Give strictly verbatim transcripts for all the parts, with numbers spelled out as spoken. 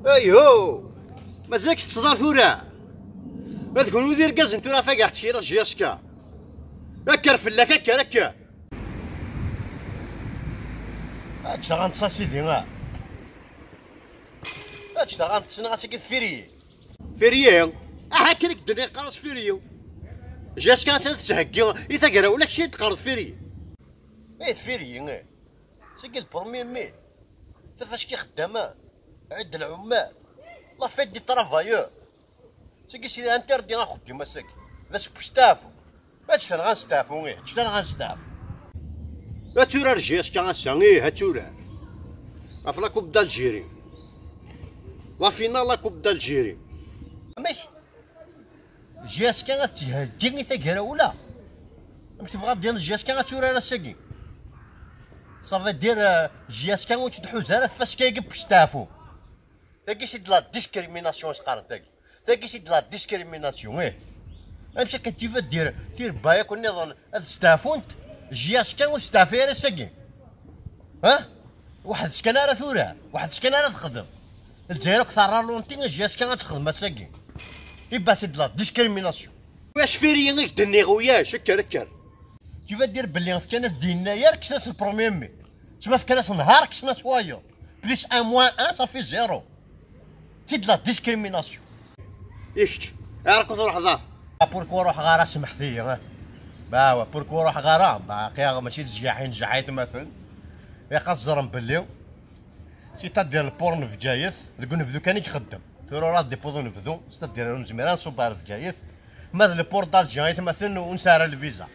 Ayhu! Mazal-ik tettḍar tura? Ma d kunwi d irgazen tura, fageɣ tkira J S K. Akker fell-ak, akker, akker! Aǧǧ daɣ ameṭṭes a sidi, ah! Aǧǧ daɣ ameṭṭes, nniɣ-as-agi d firiyi. Firiyi? Aha, akken i k-d-nniɣ qqar-as firiyi. J S K attan tettheggi i taggara, ula kečč i d-teqqareḍ firiyi. Eh, d firiyi, eh. Sagi d premier mai. Tafaska ixeddamen, ɛid lɛummal, la fête des travailleurs. Sagi c'est interdit axeddim ass-agi. D aseggas n usteɛfu. Ma ǧǧet-aneɣ ad nesteɛfu, ih, ǧǧet-aneɣ ad nesteɛfu. Ad turar J S K ass-a, ih, ad turar. Ɣef la Coupe d'Algérie. La finale la Coupe d'Algérie. Amek? J S K ad tettheggi i taggara ula. Amek tebɣa ad d-yini J S K ad turar ass-agi? Ça veut dire, euh, J S K ur tt-tḥuza ara tfaska-agi n usteɛfu. Tagi c'est de la discrimination i s-qqaren tagi. Tagi c'est de la discrimination, ih. Amek akka tu veux dire, tirebba yakk nniḍen ad steɛfunt, J S K ur testeɛfi ara ass-agi? Ha? Weḥd-s kan ara turar, weḥd-s kan ara texdem. Lezzayer akk terra lonti, J S K ad texdem ass-agi. Iba c'est de la discrimination. Ulac firiyi i k-d-nniɣ, ulac, kker, kker. Tu veux dire belli fkan-as-d yennayer, kksen-as le premier mai. Tma fkan-as nhar, kksen-as wayeḍ. Plus un moins un, ça fait zéro. C'est de la discrimination. I kečč? Ar ku truḥeḍ, ah? Ah, pourquoi ruḥeɣ ara, smeḥt-iyi, ah? Bah, ouais, pourquoi ruḥeɣ ara? Bah, qiyaɣ mačči d zzjaḥ i nzehha aytmaten. Ilaq ad ẓren belli, c'est-à-dire le port n Bgayet, deg unebdu kan i ixeddem. Tura ur ad d-iwweḍ unebdu, c'est-à-dire ur nezmir ad nṣubb ar Bgayet. Ma d le port d'Alger aytmaten, ur nesɛi ara lviza.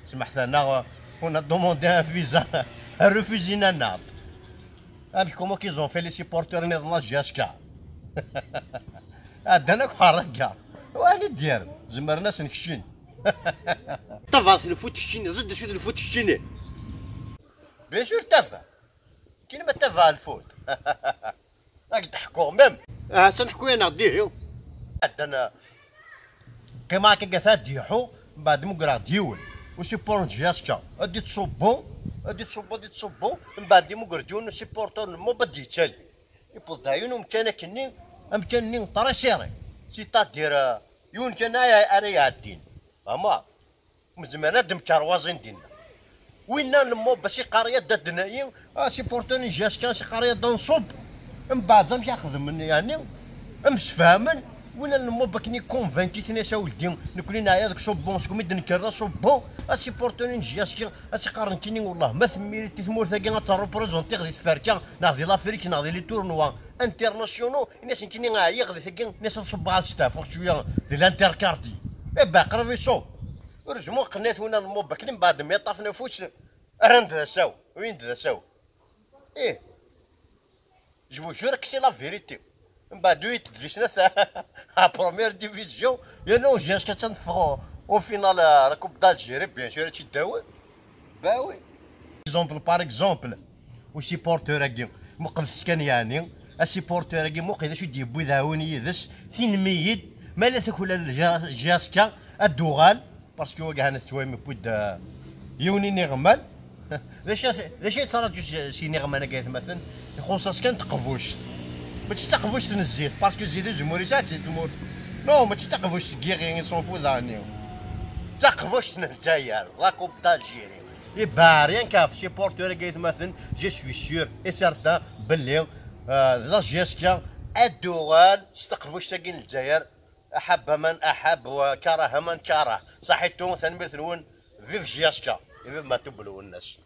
Smeḥt-aneɣ, on a demandé un visa, refusé-aneɣ-d. Amek, comment qu'ils ont fait les supporters nniḍen n J S K? Ɛeddan akk ɣer reggar. Wali d-yerr, zemren ad sen-keččin. Tabɛat n lfut keččini, ẓid d acu d lfut keččini. Bien sûr, tabɛat. Kini ma tabɛat lfut. Ad k-d-ḥkuɣ même. Ah, atan ḥku-yaneɣ-d ihi. Ɛeddan, qqim akka gat ad d-yeḥu, mbeɛd mugreɣ-d yiwen. Usupporter n J S K. Ad d-ittṣubbu, ad d-ittṣubbu, ad d-ittṣubbu, mbeɛd imugger-d yiwen usupporter n Mob ad d-yettali. Iwweḍ-d ɛyun umkan akkenni, amkan-nni très serré. C'est-à-dire, euh, yiwen kan ara, ara iɛeddin. Fehmeḍ? Ur nezmir ad d-nkerwaẓin dinna. Winna n Mob as-iqqar-iyi-d ad d-nayi, asupporter n J S K as-iqqar-iyi-d ad nṣubb. Mbeɛd amek ad xedmen, yeɛni, msefhamen. Winna n Mob akken i convaincu-ten, as a weldi, nekni neɛya deg ṣubbu, segmi d-nekker d aṣubbu, asupporter n J S K as-iqqar nekkini, wellah, ma temmiri i tmurt-agi ad terreprezentiɣ di tferka, neɣ di l'Afrique, neɣ di les tournois internationaux, ini-as nekkini ɛyiɣ di tagi, ini-as ad ṣubbeɣ ad steɛfuɣ cwiya di l'interquartier. Eh ben, qrib iṣubb. Ur zmuɣ qennat winna n Mob akken mbeɛd mi ṭṭafen afus, rran-d d asaw, uyin-d d asaw. Ih. Je vous jure que c'est la vérité. Mbeɛd uyit-d di snat à première division, yerna J S K attan teffeɣ au final, euh, la Coupe d'Algérie, bien sûr, ad tt-id-tawi. Bah oui. Exemple, par exemple, usupporter-agi, muqlet kan yeɛni, asupporter-agi, muqel d acu i d-yewwi d aɛwin yid-s, tinem-iyi-d, ma la takula n J S K ad d-tuɣal, parce que wagi hana tettwayem yewwi-d, euh, yiwen iniɣman. D acu, d acu yettṛaǧu s, s iniɣman-agi aytmaten? Ixuṣṣ-as kan teqbuct. Mačči d taqbuct n zzit, parce que zzit ur yezmir ad yesɛu di tmurt. Non, mačči d taqbuct n yiɣi, il s'en fout daɣen-iw. D taqbuct n Lezzayer, la Coupe d'Algérie. Iba rien qu'à supporter-agi aytmaten, je suis sûr et certain belli, euh, la J S K ad d-tuɣal s teqbuct-agi n Lezzayer. Aḥab aman aḥab, wa karaha man karah. Saḥitu, tanemmirt-nwen. Vive J S K et vive Matoub Lwennas.